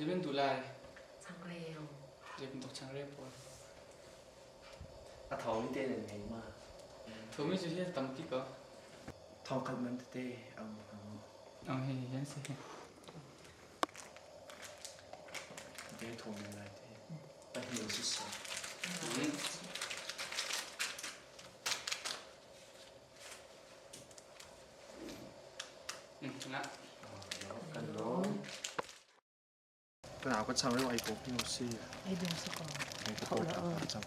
Zeiban duh lai? Changreu. Zei bantuk changreu pawl? A thawng te nan ngei ma? Thomi cu hi tampi ko. Thong khat man tete ang ang. Ang hi yan si. Te thong lai te. Pahnih si si. Nga. Kan lawm. Kan au kan changreu ai ko hnu si. Ai dum si ko. Ai ko ko chang.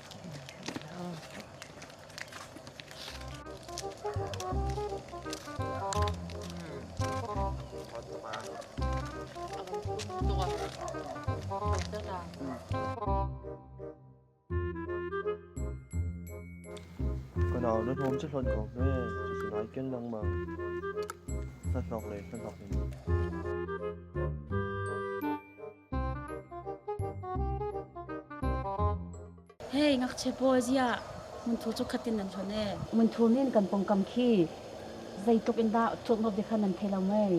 Ka nau na hnawm cu hlonh ko hme, cucu nai ken lengmang. Hnahnok le hnahnok in. Hei ngakchia pawl ziah munthu cu khatin nan hlonh ee. Munthu nin kan pawngkam khi zeitluk in dah thurhnawm ti kha nan thei lo mei?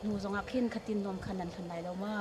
Nu zongah khin khatin nuam khan nan hlan lai lo ma?